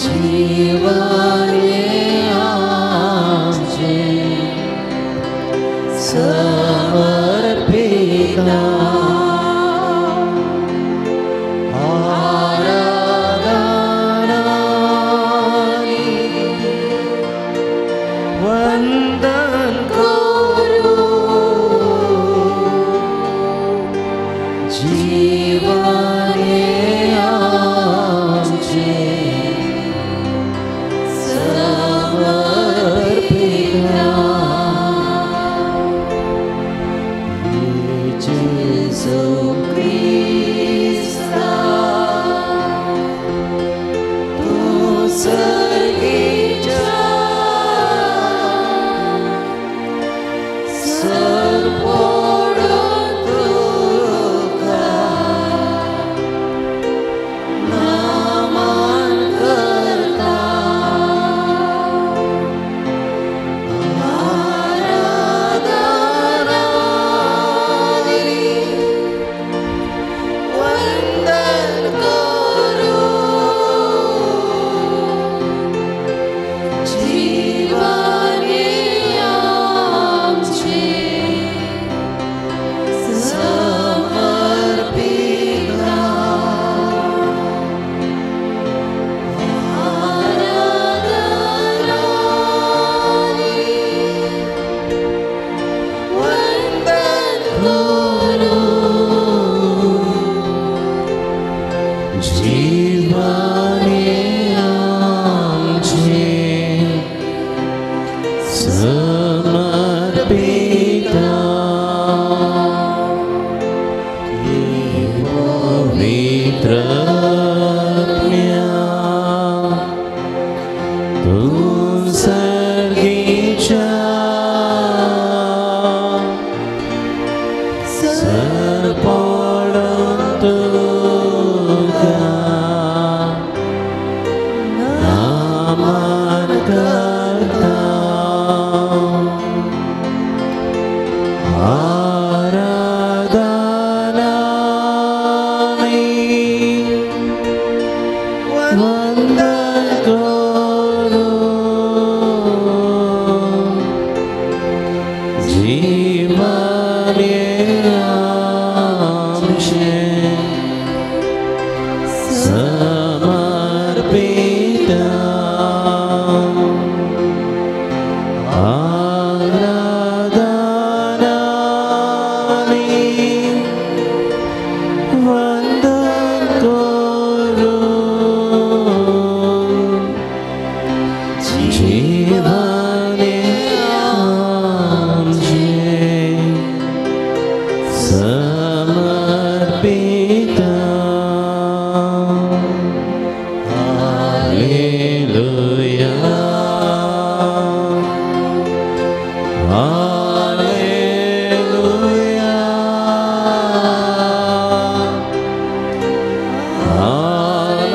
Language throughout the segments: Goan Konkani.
जीवने आमचे समर्पिता आराधनानि वंदन करू जीवने आमचे समर्पिता जेसू क्रिस्ता तूं सर्गीच्या सरपडून तुका नमन करता आराधनानि वंदन करू जीवने आमचे समर्पिता आराधनानि वंदन करू जीवने आमचे समर्पिता पवित्र आत्म्या तूं सर्गीच्या सरपडून तुका नमन करता आराधनानि वंदन करू जीवने आमचे समर्पिता आराधनानि वंदन करू जीवने आमचे समर्पिता. Hallelujah hallelujah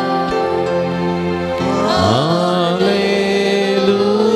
hallelujah hallelujah hallelujah hallelujah hallelujah hallelujah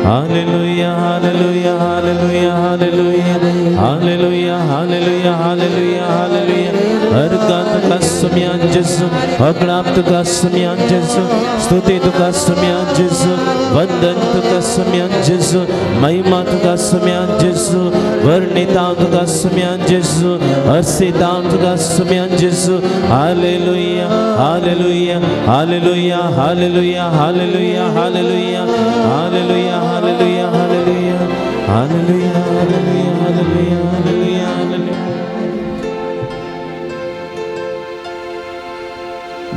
hallelujah hallelujah hallelujah hallelujah hallelujah hallelujah hallelujah hallelujah. हर गान तुका सुम्यान जेसू, अगणाप तुका सुम्यान जेसू, स्तुती तुका सुम्यान जेसू, वंदन तुका सुम्यान जेसू, महिमा तुका सुम्यान जेसू, वर्णिता तुका सुम्यान जेसू, हर्षिता तुका सुम्यान जेसू. Hallelujah hallelujah hallelujah hallelujah hallelujah hallelujah hallelujah hallelujah hallelujah hallelujah hallelujah hallelujah hallelujah hallelujah.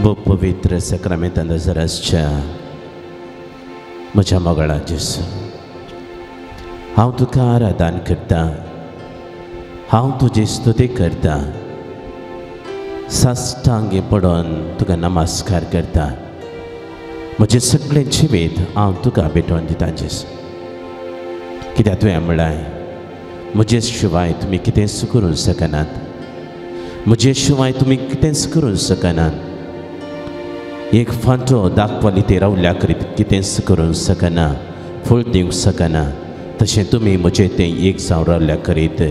भोव पवित्र सक्रामेंतान नजर आसच्या म्हज्या मोगाळा जेसू, हांव तुका आराधन करतां, हांव तुजी स्तुती करतां. साष्टांगे पडून तुका नमस्कार करता. म्हजें सगळें जिवीत हांव तुका भेटोवन दिता जेजू. कित्याक तुवें म्हळाय म्हजे शिवाय तुमी कितेंच करूंक शकनात, म्हजे शिवाय तुमी कितेंच करूंक शकनात. एक फांटो दाखवली ते रावल्या करीत कितेंच करूंक शकना, फळ दिवंक शकना, तशें तुमी म्हजें तें एक जावन रावल्या करीत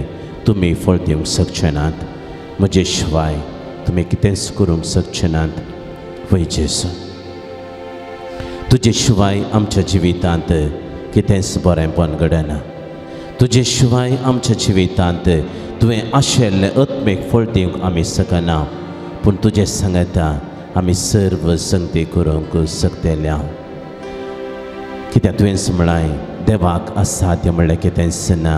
तुमी फळ दिवंक शकचे नात. म्हजे शिवाय तुमी कितेंच करूंक शकचे नात. वय जेजू, तुजे शिवाय आमच्या जिवितांत कितेंच बरेंपण घडना. तुजे शिवाय आमच्या जिवितांत तुवें आशिल्लें आत्मीक फळ दिवंक आमी शकना, पूण तुजें सांगता आमी सर्व संगती करूंक शकतल्या. कित्याक तुवें म्हळाय देवाक असाध्य म्हणल्यार कितेंच ना,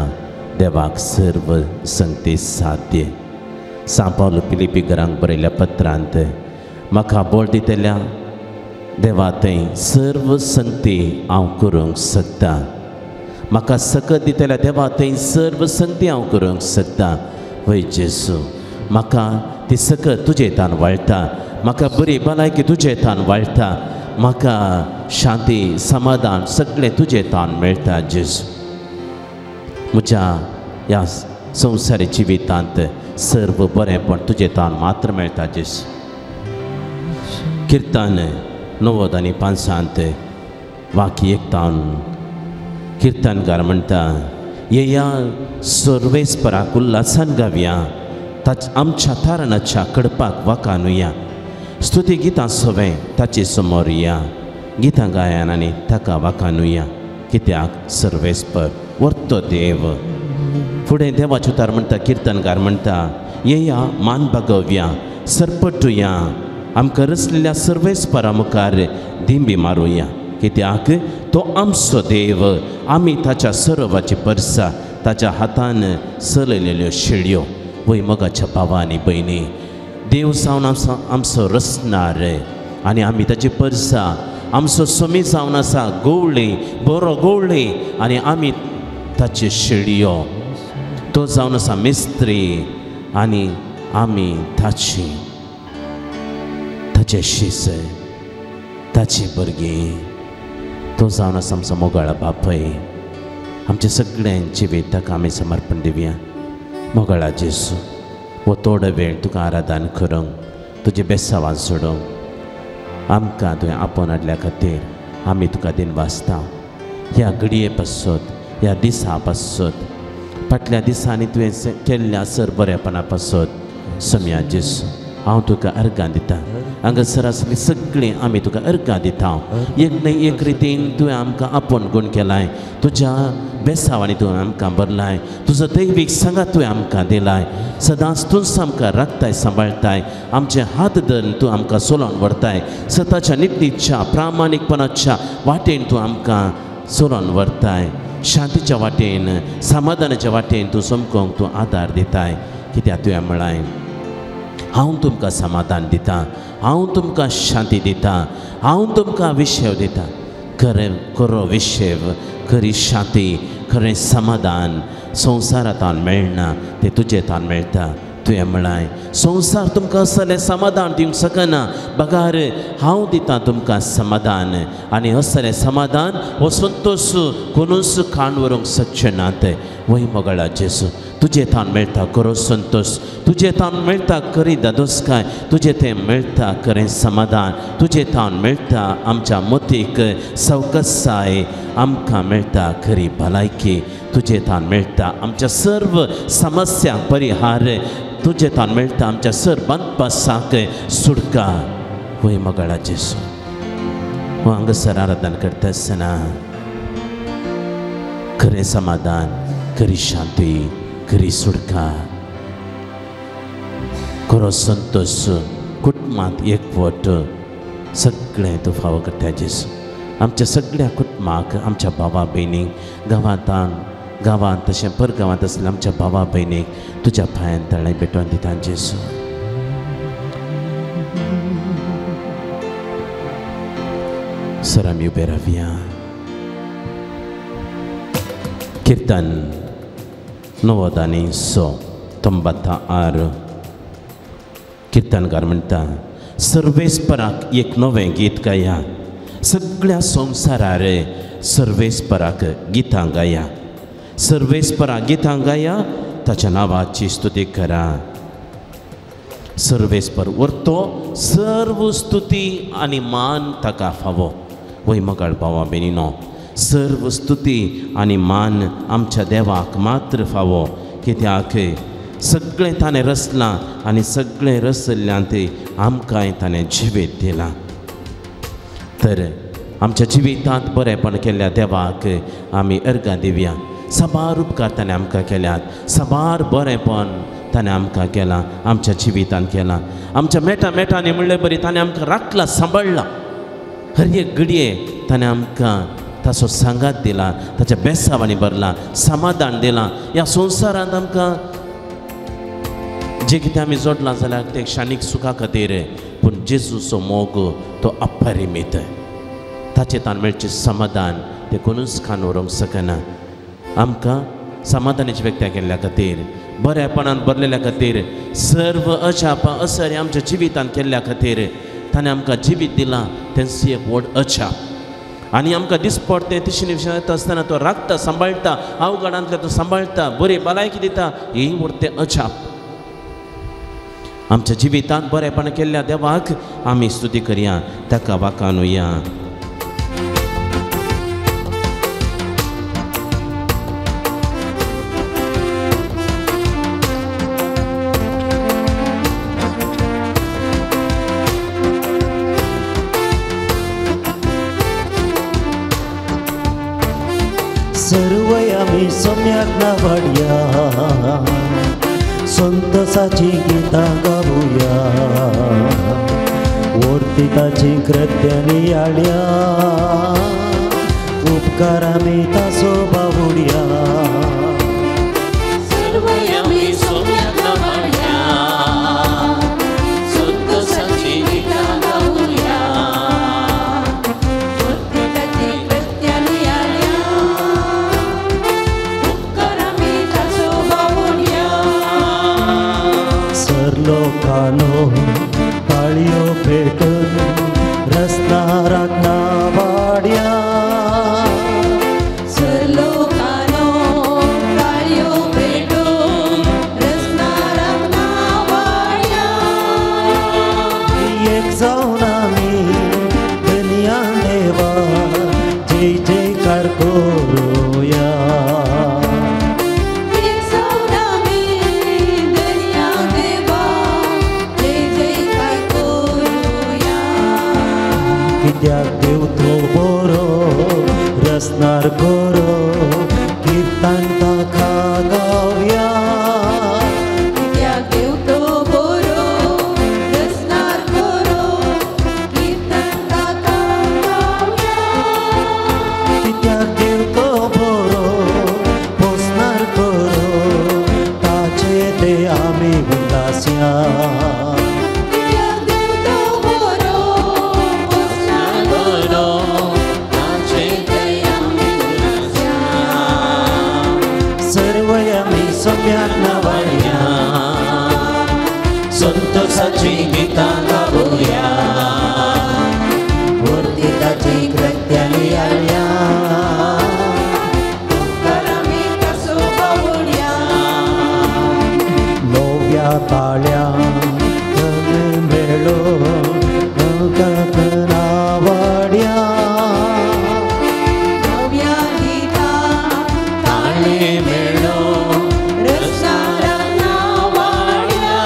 देवाक सर्व संगती साध्य. सांव पावल फिलिपी घरांक बरयल्ल्या पत्रांत म्हाका बळ दितल्या देवा थंय सर्व संगती हांव करूंक शकता, म्हाका सकत दितल्या देवा थंय सर्व संगती हांव करूंक शकता. वय जेजू, म्हाका ती सकत तुजे तान वाळटा, म्हाका बरी भलायकी तुजे तान वाळटा, म्हाका शांती समाधान सगळें तुजे तान मेळटा. जेजू, म्हज्या ह्या संवसारी जिवितांत सर्व बरेंपण तुजें तान मात्र मेळटा. जेजू, किर्तन 95 वाक्य 1 किर्तनकार म्हणटा, येया सर्वेस्पराक उल्हासान गावया, ताच आमच्या तारणाच्या कडपाक वाकानुया, स्तुती गितां सवें ताचे समोर या, गितां गायान आनी ताका वाकानुया, कित्याक सर्वेस्पर वर्तो देव. फुडें देवाचें उतर म्हणटा, किर्तनकार म्हणटा, येया मान बागोवया, सरपटुया, आमकां रचलेल्या सर्वेस्परा मुखार दिंबी मारुया, कित्याक तो आमचो देव, आमी ताच्या सरोवाची परसा, ताच्या हातान चलयलेल्यो शेळयो. वय मोगाच्या भावा आनी भयणी, देव जावन आमचो रचणार आनी आमी ताची परसा, आमचो सोमी जावन आसा गवळी, बरो गवळी, आनी आमी ताच्यो शेळयो. तो जावन आसा मिस्त्री आनी आमी ताची, ताचे शिस, ताची भुरगीं. तो जावन आसा आमचो मोगाळ बापय. आमचें सगळें जिवीत ताका आमी समर्पण दिवया. मोगाळा जेजू, हो थोडो वेळ तुका आराधन करूंक, तुजे बेसावान सोडूंक आमकां तुवें आपोवन हाडल्या खातीर आमी तुका दिनवासता. ह्या घडये पासत, ह्या दिसा पासत, फाटल्या दिसांनी तुवें केल्ल्या सर बरेपणा पासत सम्या जेजू हांव तुका अर्गां दिता. हांगासर आसली सगळीं आमी तुका अर्गां दिता. एक न्हय एक रितीन तुवें आमकां आपोवन गूण केलाय, तुज्या बेसावांनी तुवें आमकां भरलाय, तुजो दैवीक सांगात तुवें आमकां दिलाय, सदांच तूंच आमकां राखताय, सांबाळटाय, आमचे हात धरून तूं आमकां चलोवन व्हरताय, सताच्या नितीच्या प्रामाणीकपणाच्या वाटेन तूं आमकां चलोवन व्हरताय, शांतीच्या वाटेन समाधानाच्या वाटेन तूं समकोंक तूं आदार दिताय. कित्याक तुवें म्हळाय, हांव तुमकां समाधान दितां, हांव तुमकां शांती दितां, हांव तुमकां विशेव दितां. खरें खरो विशेव, खरी शांती, खरें समाधान संवसारांत मेळना, तें तुजें तान मेळटा. तुवें म्हळाय संवसार तुमकां असलें समाधान दिवंक शकना, बगार हांव दितां तुमकां समाधान, आनी असलें समाधान हो संतोश कोणूच खाण व्हरूंक शकचे नात. वय मोगाळा जेजू, तुजें थान मेळटा खरो संतोश, तुजें थान मेळटा खरी दादोसकाय, तुजें थंय मेळटा खरें समाधान, तुजें थान मेळटा आमच्या मतीक सवकसाय, आमकां मेळटा खरी भलायकी, तुजें थान मेळटा आमच्या सर्व समस्यांक परिहार, तुजें थान मेळटा आमच्या सर्व बांदपासाक सुटका. वय मोगाळा जेजू, हो हांगासर आराधन करता आसतना खरें समाधान, खरी शांती, खरी सुटका, खरो संतोश, कुटुंबांत एकवट सगळें तूं फावो करता जेजू. आमच्या सगळ्या कुटुंबाक, आमच्या भावा भयणीक, गांवांत गांवांत तशें परगांवांत आसल्या आमच्या भावा भयणीक तुज्या पांयान तळें भेटोवन दिता जेजू. सर आमी उबे रावया. किर्तन 96 96. किर्तनकार म्हणटा, सर्वेस्पराक एक नवें गीत गाया, सगळ्या संवसारार सर्वेस्पराक गितां गाया, सर्वेस्पराक गितां गाया, ताच्या नांवाची स्तुती करा. सर्वेस्पर वर्तो सर्व स्तुती आनी मान ताका फावो. वय मगाळ भावा बेनीनो, सर्व स्तुती आनी मान आमच्या देवाक मात्र फावो, कित्याक सगळें ताणें रचलां आनी सगळें रचल्ल्यान तें आमकांय ताणें जिवीत दिलां. तर आमच्या जिवितांत बरेंपण केल्ल्या देवाक आमी अर्गां दिवया. साबार उपकार ताणें आमकां केल्यात, साबार बरेंपण ताणें आमकां केलां, आमच्या जिवितांत केलां. आमच्या मेटा मेटांनी म्हणले बरी ताणें आमकां राखला, सांबाळ्ळा. हर एक घडये ताणें आमकां ताचो सांगात दिला, ताच्या बेसावांनी भरला, समाधान दिलां. ह्या संवसारांत आमकां जें कितें आमी जोडलां जाल्यार तें क्षणीक सुखा खातीर, पूण जेजूचो मोग तो अपरिमीत, ताचें तान मेळचें समाधान तें कोणूच खान व्हरूंक शकना. आमकां समाधानाची व्यक्त्या केल्ल्या खातीर, बरेपणान भरलेल्या खातीर, सर्व अजापां असर आमच्या जिवितांत केल्ल्या खातीर ताणें आमकां जिवीत दिलां, तेंच एक व्हड अजाप. आनी आमकां दिसपडटें तिशेन येता आसतना तो राखता, सांबाळटा, अवघडांतल्यान तो सांबाळटा, बरी भलायकी दिता, ही व्हडतें अजाप. आमच्या जिवितांत बरेपण केल्ल्या देवाक आमी स्तुती करया, ताका वाखाणुया. सर्व आमी सोम्याक नावाडया, संतोषाची गितां गावया, ओर्ती ताची कृत्यानी आड्या, उपकार आमी ताचो बावुड्या. सर्व आमी सोम्याक नावाडया, संतोषाची गितां गावया, ओर्ती ताची कृत्यानी आड्या, उपकार आमी ताचो बावुड्या. सरलोकानो ताळयो पेटून रस्ताराक नावाड्या, सरलोकानो ताळयो पेटून रस्ताराक नावाड्या. एक जावन आमी धनया देवा जय जयकार करुया. एक जावन आमी धनया देवा जय जयकार करुया. कित्याक देव तो बरो रसनार करो, किर्तन ताका गावया. कित्याक देव तो बरो रसनार करो, किर्तन ताका गावया. कित्याक देव तो बरो पोसनार करो, ताचे ते आमी उल्लासया. कित्याक देव तो बरो पोसनार करो, ताचे ते आमी उल्लासया. सर्व आमी सोम्याक नावाडया, संतोषाची गितां गावया, ओर्ती ताची कृत्यानी आड्या, उपकार आमी ताचो बावुड्या. नव्या ताळ्या मेळो नावाड्या, नव्या गितां ताळे मेळो रसनाराक नावाड्या.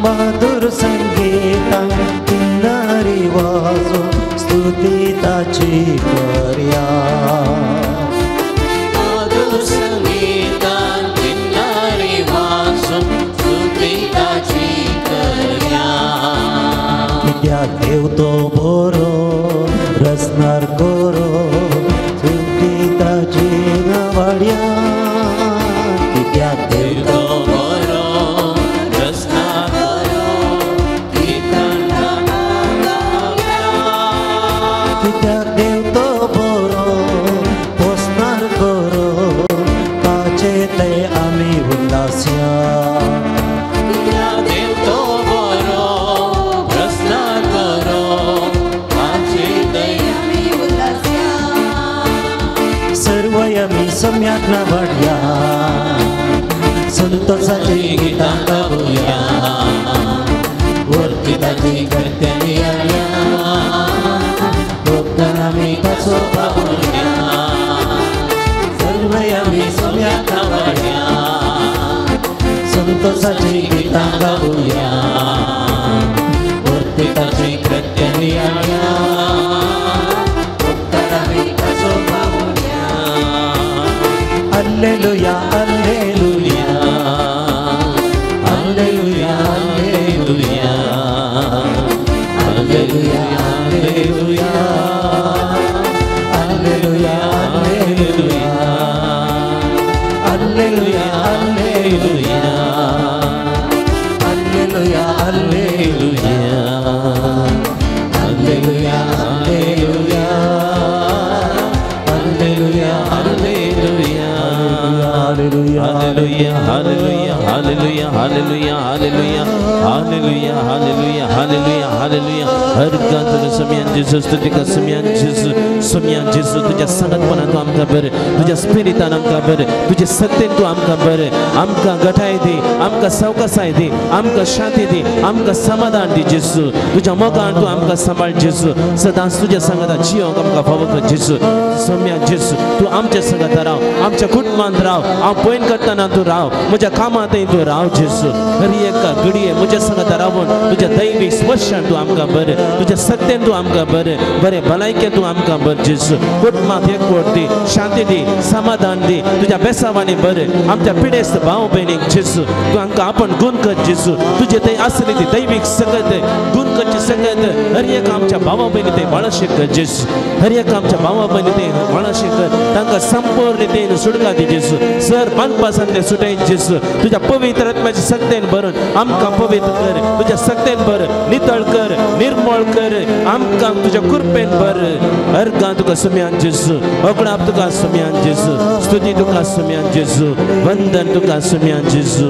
मधुर संगीता किन्नरी वाजो स्तुती ताची करया. मधुर संगीतान किन्नरी वाजून स्तुती ताची करया. कित्याक देव तो बरो रसनार करो, स्तुती ताची नावाड्या. कित्याक देव देव तो बरो रसनार करो, किर्तन ताका गावया. कित्याक देव तो बरो पोसनार करो, ताचे ते आमी उल्लासया. कित्याक देव संतोषाची गीतां गावया वरती ताची कृत्यां नियाळया भक्तान आमी ताचो पावया सर्वय आमी सोम्याक वाडया संतोषाची गीतां गावया वरती ताची कृत्यां नियाळया भक्तान आमी ताचो पावया. Alleluia alleluia alleluia alleluia alleluia alleluia alleluia alleluia alleluia alleluia alleluia alleluia alleluia alleluia alleluia hallelujah hallelujah hallelujah hallelujah hallelujah hallelujah hallelujah hallelujah hallelujah. हर गान सुम्यान जेजू स्तुती सुम्यान जेजू सुम्यान जेजू तुझ्या संगतपणान तूं आमकां बरें तुझ्या स्पिरितान आमकां बरें तुझ्या सत्तेन तूं आमकां बरें आमकां गठाय दी आमकां सवकासाय दी आमकां शांती दी आमकां समाधान दी जेजू. तुझ्या मोगान तूं आमकां सांबाळ जेजू. सदांच तुज्या संगता जियोंक आमकां फावो कर जेजू. सोम्या जेजू तूं आमच्या संगता राव आमच्या कुटुंबांत राव हांव पयन करतना तूं राव म्हज्या कामांतय तूं राव जेजू. हर एका घडये म्हज्या संगता रावून तुज्या दैवीक स्पर्शान तूं आमकां बरें तुज्या सत्तेन तूं आमकां बरें बरें भलायकेन तूं आमकां बरें जेजू. कुटुंबांत एकवट दी शांती दी समाधान दी तुज्या बेसावांनी बरें आमच्या पिडेस्त भाव भयणीक जेजू तूं आमकां आपण गुण कर जेजू. तुजे थंय आसली ती दैवीक सकत गुण करची सकत हर एक आमच्या भावा भयणी थंय बाळाशे कर जेजू. हर एक आमच्या भावा भयणी थंय बाळाशे कर तांकां संपूर्ण तेन सुटका दी जेजू. सर बांदपासांतले सुटाय जेजू. तुज्या पवित्र आत्म्याच्या सक्तेन भरून आमकां पवित्र कर तुज्या सक्तेन भर नितळ कर निर्मळ कर आमकां तुज्या कृपेन भर. अर्गां तुका सुम्यान जेजू अगडाप तुका सुम्यान जेजू स्तुती तुका सुम्यान जेजू वंदन तुका सुम्यान जेजू.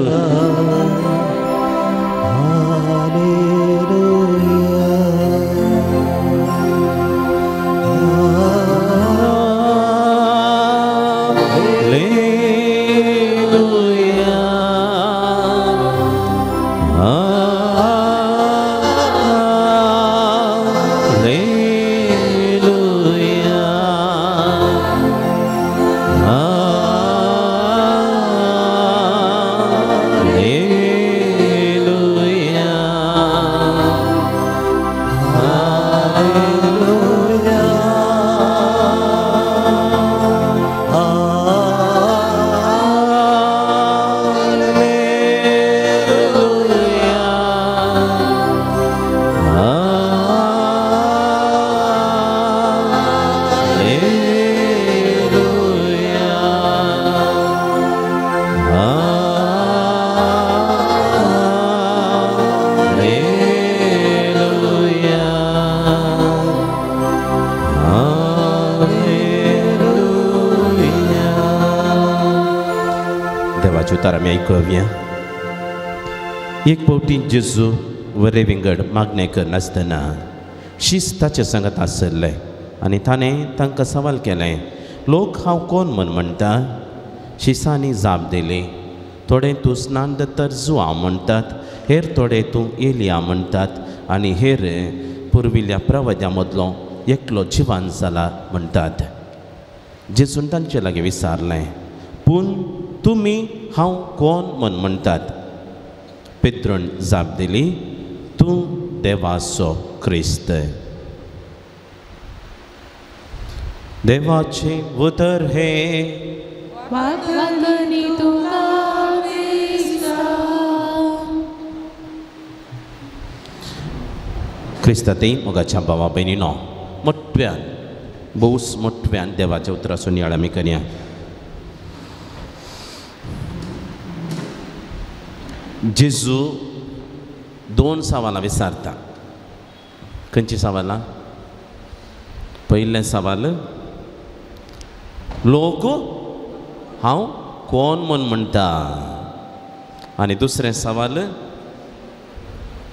उतार आमी आयकुया. एक फावटी जेजू वरे विंगड मागणें करनासतना शीस ताचे सांगत आसले आनी ताणें तांकां सवाल केलें लोक हांव कोण म्हूण म्हणटा. शिसांनी जाप दिली थोडे तूं स्नान दत्तर जुआ म्हणटात हेर थोडे तूं एलिया म्हणटात आनी हेर पुर्विल्ल्या प्रवाद्या मदलो एकलो जिवान जाला म्हणटात. जेजून तांचे लागीं विचारलें पूण तुमी हांव कोण म्हूण म्हणटात. पेत्रोन जाप दिली तूं देवाचो क्रिस्त. देवाचें उतर हें क्रिस्तांतय मोगाच्या भावा भयणीनो मोठ्यान भोवच मोठ्यान देवाच्या उतराचो नियाळ आमी करया. जेजू दोन सवालां विचारता. खंयचीं सवालां? पयलें सवाल लोक हांव कोण म्हूण म्हणटा आनी दुसरें सवाल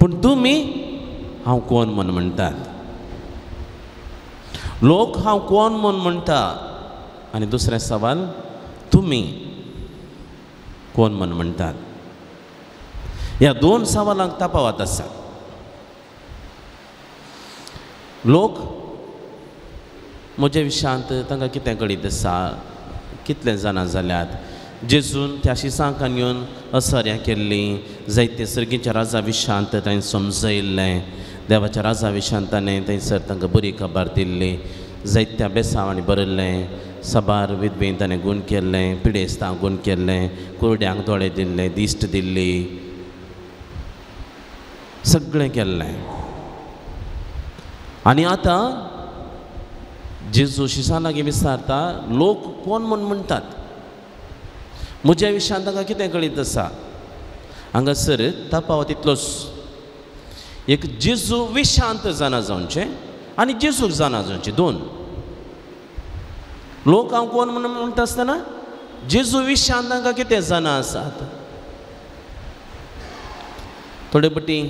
पूण तुमी हांव कोण म्हूण म्हणटात. लोक हांव कोण म्हूण म्हणटा आनी दुसरें सवाल तुमी कोण म्हूण म्हणटात. ह्या दोन सवालांक तफावत आसा. लोक म्हज्या विशयांत तांकां कितें कळीत आसा, कितले जाणां जाल्यात. जेजून त्या शिसांकान येवन असर्यां केल्लीं, जायते सर्गीच्या राजा विशयांत ताणें समजयल्लें, देवाच्या राजा विशयांत ताणें थंयसर तांकां बरी खबर दिल्ली, जायत्या बेसांवांनी बरयल्लें, साबार विधवेन ताणें गूण केल्लें, पिडेस्तांक गूण केल्लें, कुरड्यांक दोळे दिल्ले, दिश्ट दिल्ली, सगळें केल्लें. आनी आतां जेजू शिसां लागीं विचारता, लोक कोण म्हूण म्हणटात म्हज्या विशयांत तांकां कितें कळीत आसा. हांगासर तफावत इतलोच, एक जेजू विशांत जाणा जावचें आनी जेजूक जाणा जावचें, दोन. लोक हांव कोण म्हूण म्हणटा आसतना जेजू विशांत तांकां कितें जाणा आसात. थोडे पटी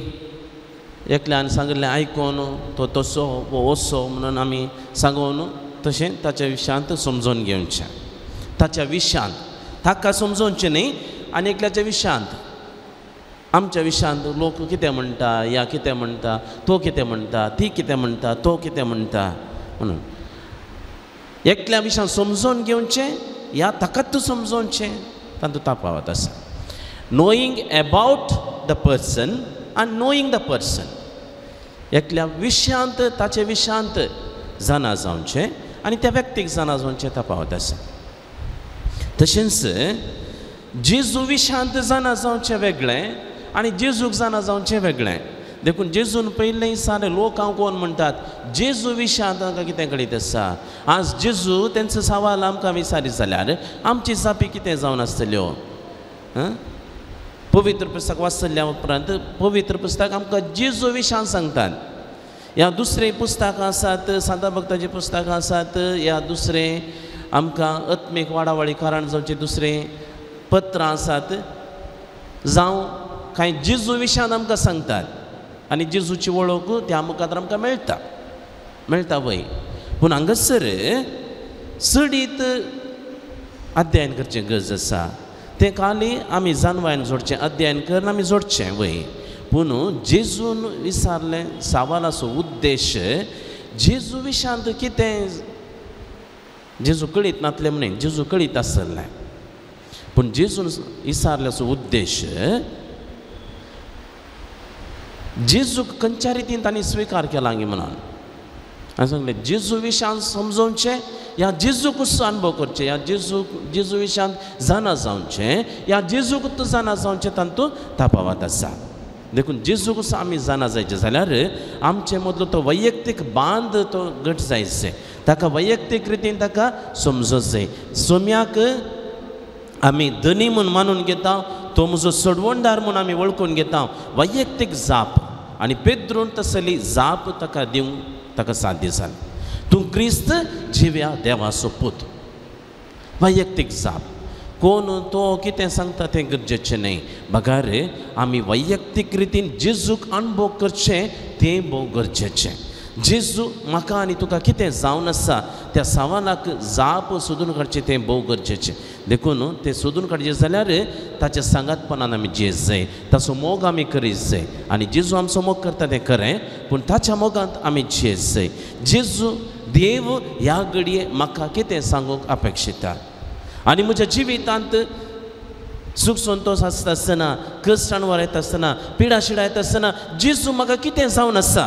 एकल्यान सांगिल्लें आयकोन तो तसो वो असो म्हणून आमी सांगून तशें ताच्या विशयांत समजून घेवचें, ताच्या विशयांत ताका समजोवचें न्ही. आनी एकल्याच्या विशयांत आमच्या विशयांत लोक कितें म्हणटा, या कितें म्हणटा, तो कितें म्हणटा, ती कितें म्हणटा, तो कितें म्हणटा म्हणून एकल्या विशयांत समजून घेवचें या ताकाच समजोवचें, तातूंत तफावत आसा. नोईंग एबावट the person आनी नोईंग the person. एकल्या विशयांत ताचे विशयांत जाणा जावचें आनी त्या व्यक्तीक जाणा जावचें तफावत आसा. तशेंच जेजू विशयांत जाणा जावचें वेगळें आनी जेजूक जाणा जावचें वेगळें. देखून जेजून पयलें सारे लोक हांव कोण म्हणटात, जेजू विशयांत तांकां कितें कळीत आसा. आज जेजू तेंचो सवाल आमकां विचारीत जाल्यार आमची जापी कितें जावन आसतल्यो. पवित्र पुस्तक वाचल्या उपरांत पवित्र पुस्तक आमकां जेजू विशयांत सांगतात. ह्या दुसरें पुस्तकां आसात, सांता भक्ताचीं पुस्तकां आसात, ह्या दुसरें आमकां आत्मीक वाडावळी कारण जावचें दुसरें पत्रां आसात, जावं कांय जेजू विशयांत आमकां सांगतात आनी जेजूची वळख त्या मुखार आमकां मेळटा, मेळटा वय. पूण हांगासर चडीत अध्ययन करचें गरज आसा. तें खाली आमी जानवायन जोडचें, अध्ययन करून आमी जोडचें वय. पूण जेजून विचारलें सवालाचो उद्देश जेजू विशयांत कितें जेजू कळीत नातलें म्हणून, जेजू कळीत आसलें, पूण जेजून विचारल्याचो उद्देश जेजूक खंयच्या रितीन तांणी स्विकार केला म्हणून हांवें सांगलें. जेजू विशयांत समजोवचें ह्या जेजूकूच अनुभव करचें, ह्या जेजू विशयांत जाणा जावचें, ह्या जेजूकूच जाणा जावचें तातूंत तफावत आसा. देखून जेजूकूच आमी जाणा जायचें जाल्यार आमचे मदलो तो वैयक्तीक बांद तो घट जायचें, ताका वैयक्तीक रितीन ताका समजत जाय. सोम्याक आमी धनी म्हूण मानून घेता, तो म्हजो सोडवणदार म्हूण आमी वळखून घेता, वैयक्तीक जाप. आनी पेद्रून तसली जाप ताका दिवंक ताका साध्य जालें, तूं क्रिस्त जिव्या देवाचो पूत. वैयक्तीक जाप. कोण तो कितें सांगता तें गरजेचें न्हय, बगार आमी वैयक्तीक रितीन जेजूक अणभव करचें तें भोव गरजेचें. जेजू म्हाका आनी तुका कितें जावन आसा त्या सवालाक जाप सोदून काडचें तें भोव गरजेचें. देखून तें सोदून काडचें जाल्यार ताच्या सांगातपणान आमी जियेत जाय, ताचो मोग आमी करीत जाय. आनी जेजू आमचो मोग करता तें खरें, पूण ताच्या मोगांत आमी जियेत जाय. जेजू देव ह्या घडये म्हाका कितें सांगूंक अपेक्षिता आनी म्हज्या जिवितांत सूख संतोश आसता आसतना, कश्ट अणवार येता आसतना, पिडा शिडा येता आसतना जेजू म्हाका कितें जावन आसा,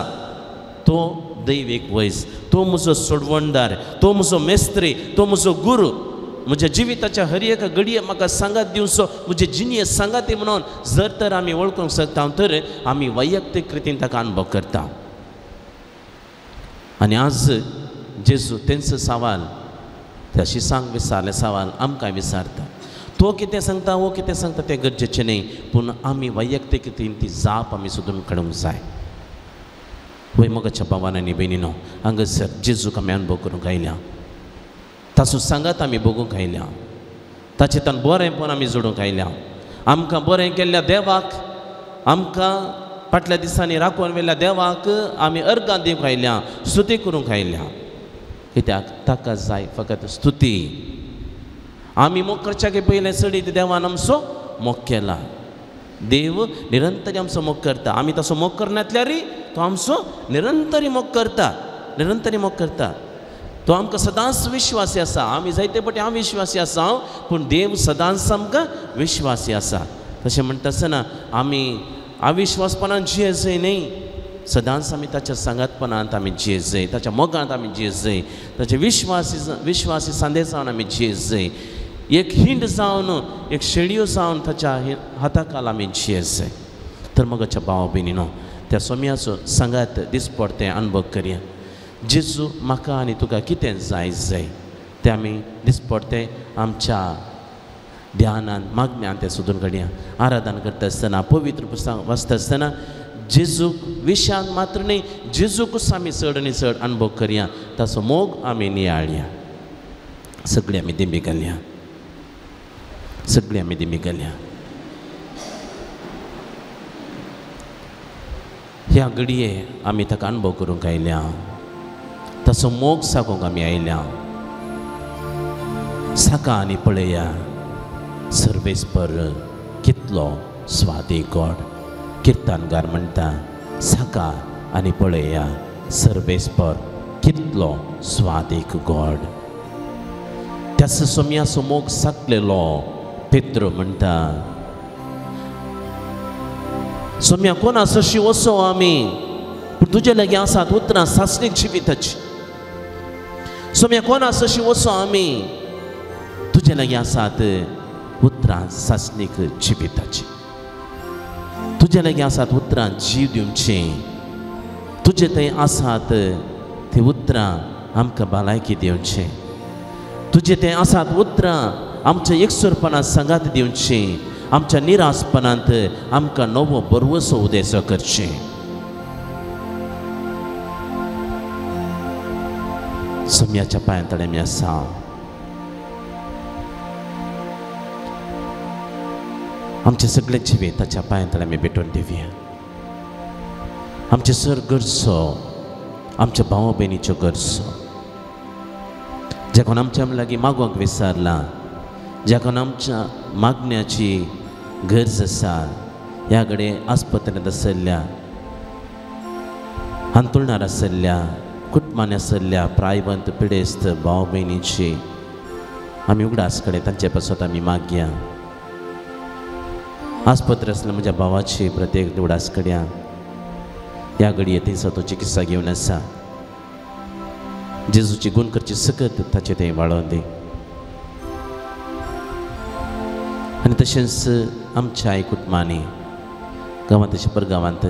तो दैवीक वैज, तो म्हजो सोडवणदार, तो म्हजो मेस्त्री, तो म्हजो गुरू, म्हज्या जिविताच्या हर एका घडये म्हाका सांगात दिवचो, म्हजे जिणये सांगाती म्हणून जर तर आमी वळखूंक शकता तर आमी वैयक्तीक रितीन ताका अनुभव करता. आनी आज जेजू तेंचो सवाल त्या शिसांक विचारलें सवाल आमकां विचारता. तो कितें सांगता वो कितें सांगता तें गरजेचें न्हय, पूण आमी वैयक्तीक रितीन ती जाप आमी सोदून काडूंक जाय. वय मोगाच्या भावान आनी भयणीनो, हांगासर जेजूक आमी अनुभव करूंक आयल्या, ताचो सांगात आमी भोगूंक आयल्या, ताचें तान बरेंपण आमी जोडूंक आयल्या. आमकां बरें केल्ल्या देवाक, आमकां फाटल्या दिसांनी राखून व्हेल्ल्या देवाक आमी अर्गां दिवंक आयल्या, स्तुती करूंक आयल्या. कित्याक ताका जाय फकत स्तुती. आमी मोग करच्याक पयलें चडीत देवान आमचो मोग केला. देव निरंतरी आमचो मोग करता. आमी तसो मोग करनातल्यारय तो आमचो निरंतरी मोग करता, निरंतरी मोग करता. तो आमकां सदांच विश्वासी आसा. आमी जायते पटी हांव विश्वासी आसा, पूण देव सदांच आमकां विश्वासी आसा. तशें म्हणटा आसतना आमी अविश्वासपणान जियेजय न्ही, सदांच आमी ताच्या सांगातपणांत आमी जियेजय, ताच्या मोगांत आमी जियेजय, ताचे विश्वासी विश्वासी सांदे जावन आमी जियेजय, एक हिंड जावन एक शेळयो जावन ताच्या हाताखाल आमी जियेजय. तर मगाच्या भाव भयणीनो, त्या सोम्याचो सांगात दिसपडतें अनुभव करया. जेजू म्हाका आनी तुका कितें जाय जाय तें आमी दिसपडतें आमच्या ध्यानान मागण्यान तें सोदून काडया. आराधन करता आसतना, पवित्र पुस्तक वाचता आसतना जेजूक विशयान मात्र न्ही, जेजूकूच आमी चड आनी चड अनुभव करया, ताचो मोग आमी नियाळया. सगळीं आमी दिंबी घालया, सगळीं आमी दिंबी घालया. ह्या घडये आमी ताका अनुभव करूंक आयल्या, ताचो मोग सागूंक आमी आयल्या. साका आनी पळया सर्वेस्पर कितलो स्वादी गॉड. किर्तनगार म्हणटा, साका आनी पळया सर्वेस्पर कितलो स्वादीक गॉड. त्याच सोम्याचो मोग साकलेलो पेद्रो म्हणटा, सोम्या कोणा सशी वसो आमी, पूण तुजे लागीं आसात उतरां सासणीक जिविताची. सोम्या कोणा सशी वसो आमी, तुजे लागीं आसात उतरां सासणीक जिविताची. तुजे लागीं आसात उतरां जीव दिवचीं, तुजे थंय आसात ती उतरां आमकां भलायकी दिवचीं, तुजे थंय आसात उतरां आमच्या एकसुरपणांत सांगात दिवचीं, आमच्या निरासपणांत आमकां नवो बरवसो उदेसो करचें. सोम्याच्या पांयां तळे आमी आसा. आमचे सगळे जिवीत ताच्या पांयां तळे आमी भेटोवन दिवया. आमचे सर गरजो, आमच्या भाव भयणीच्यो गरजो, ज्या कोण आमच्या लागीं मागोंक विसरलां, ज्या कोण आमच्या मागण्याची गरज आसा, ह्या कडेन आस्पत्रेंत आसल्या, हांतुळणार आसल्या, कुटुंबांनी आसल्या प्रायवंत पिडेस्त भाव भयणीची आमी उगडास कडेन तांचे पासत आमी मागया. आस्पत्रे आसल्या म्हज्या भावाची प्रत्येक उगडास कड्या ह्या घडये थंयसर तो चिकित्सा घेवन आसा. जेजूची गुण करची सकत ताचें थंय वाळोवन दी. आनी तशेंच आमच्या आई कुटुंबांनी गांवांत तशें परगांवांत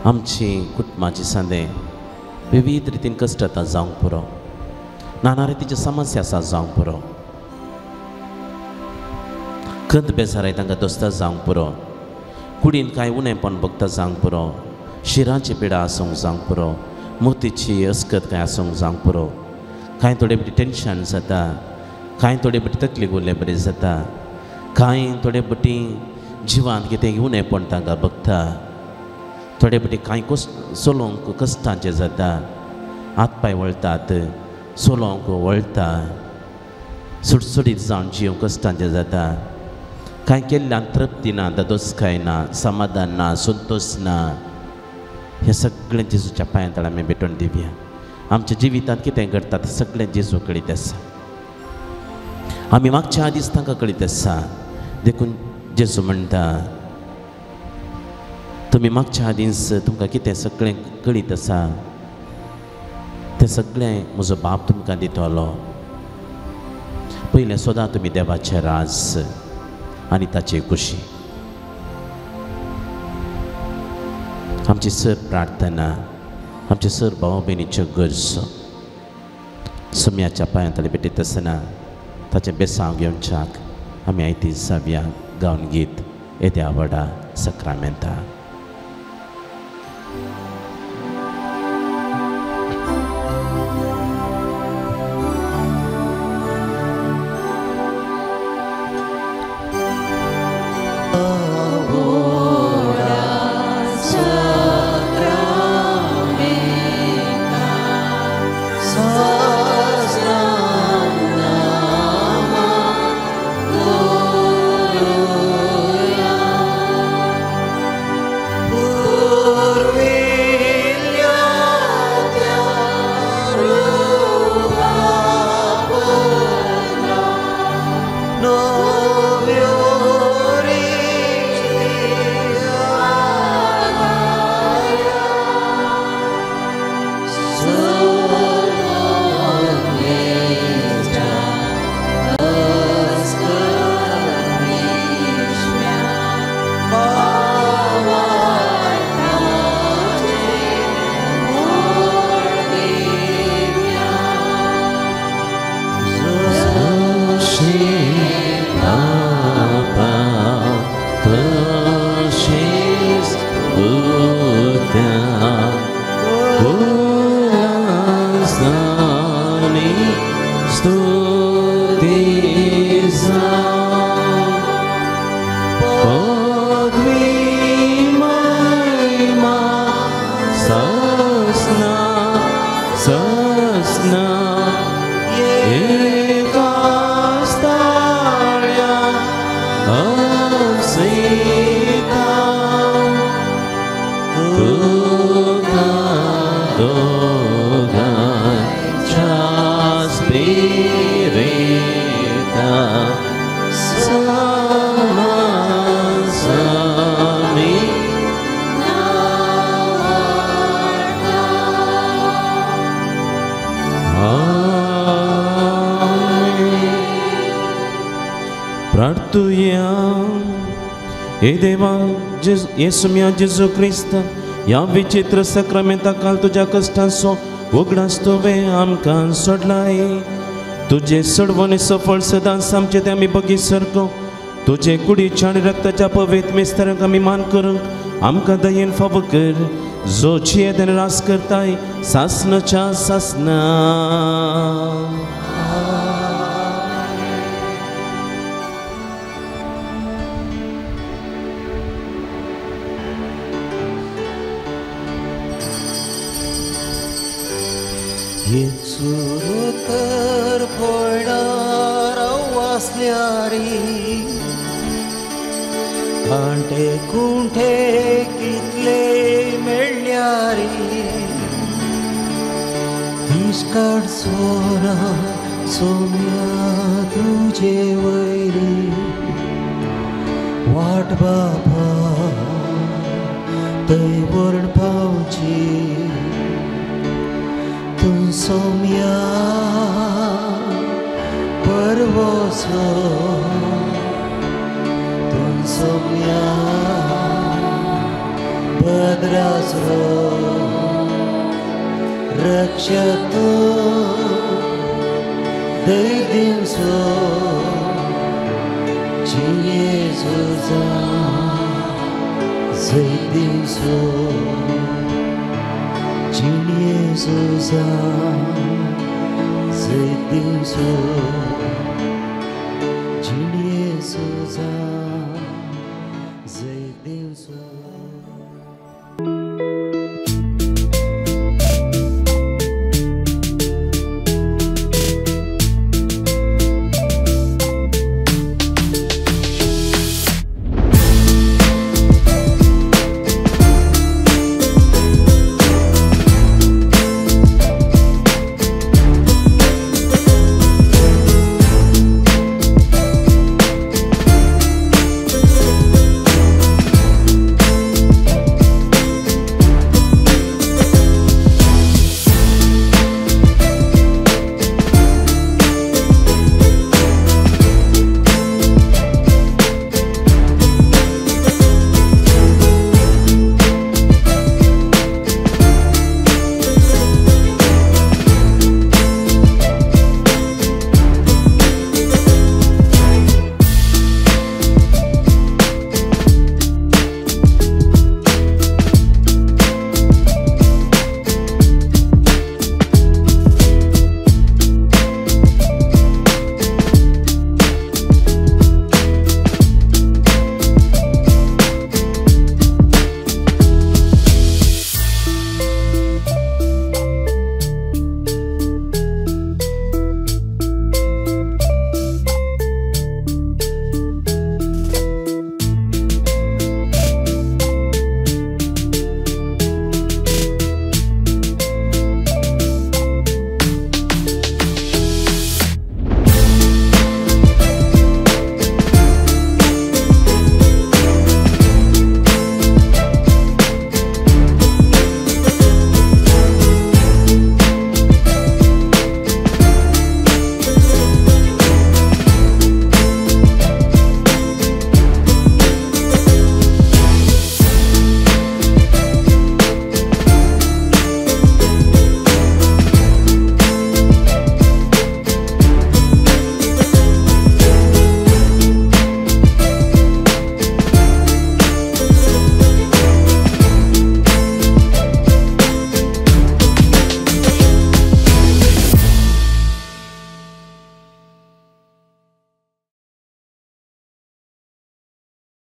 आमची कुटुंबाची सांदे विविध रितीन कश्ट आतां जावंक पुरो, नाना रितीच्यो समस्या आसा जावंक पुरो, खंत बेजाराय तांकां दोस्ता जावंक पुरो, कुडीन कांय उणेपण भोगता जावंक पुरो, शिरांची पिडा आसूंक जावंक पुरो, मोतीची अस्कत कांय आसूंक जावंक पुरो, कांय थोडे बटी टेंशन जाता, कांय थोडे बटी तकली उरले बरी जाता, कांय थोडे बटी जिवांत कितें उणेपण तांकां भोगता, थोडे बटी कांय चलोवंक कश्टांचें जाता, हात पांय वळटात, चलोवंक वळटा, सुटसुटीत जावन जीव कश्टांचें जाता, कांय केल्ल्यान तृप्ती ना, ददोसकाय ना, समाधान ना, संतोश ना. हें सगळें जेजूच्या पांयां तळा आमी भेटोवन दिवया. आमच्या जिवितांत कितें घडटा तें सगळें जेजू कळीत आसा. आमी मागच्या आदींच तांकां कळीत आसा. देखून जेजू म्हणटा, तुमी मागच्या आदींच तुमकां कितें सगळें कळीत आसा तें सगळें म्हजो बाप तुमकां दितलो. पयलें सदां तुमी देवाचें राज आनी ताची खुशी. आमची सर प्रार्थना, आमचे सर भाव भयणीच्यो गरजो सम्याच्या पांयां तळे भेटयता आसतना ताचें बेसांव घेवच्याक आमी आयती जावया. गावन गीत येद्या व्हडा सक्रामेंता. स्तुत्या कुलासानी स्तुती जावं पदवी महिमा ससना ससना एकास्ताळ्या असिता तुका दोगांच्या स्पिरिता समासामी प्रार्थुया. हे देवा येसू म्या जेजू क्रिस्त ह्या विचित्र सक्रामेंता काल तुज्या कश्टांचो उगडास तुवें आमकां सोडलाय. तुजे सोडवणे सफळ सदांच आमचे ते आमी बगी सारको तुजे कुडीच्या आनी रक्ताच्या पवित्र मिस्तरांक आमी मान करूंक आमकां दयेन फावो कर, जो जियेत आनी रास करताय सासनाच्या सासना. येचुरो तर पडणार वासल्यारी कांटे कुंठे कितले मेळ्ळ्यारी दीस काड सोना सोम्या तुजे वयरी वाट बाबा थंय वर्ण पावची तूं सोम्या परवसो तूं सोम्या भद्रासरो रक्षक तूं दैदिवसो जियेजुजा जैदिवसो जियेजुजा जैदिवसो.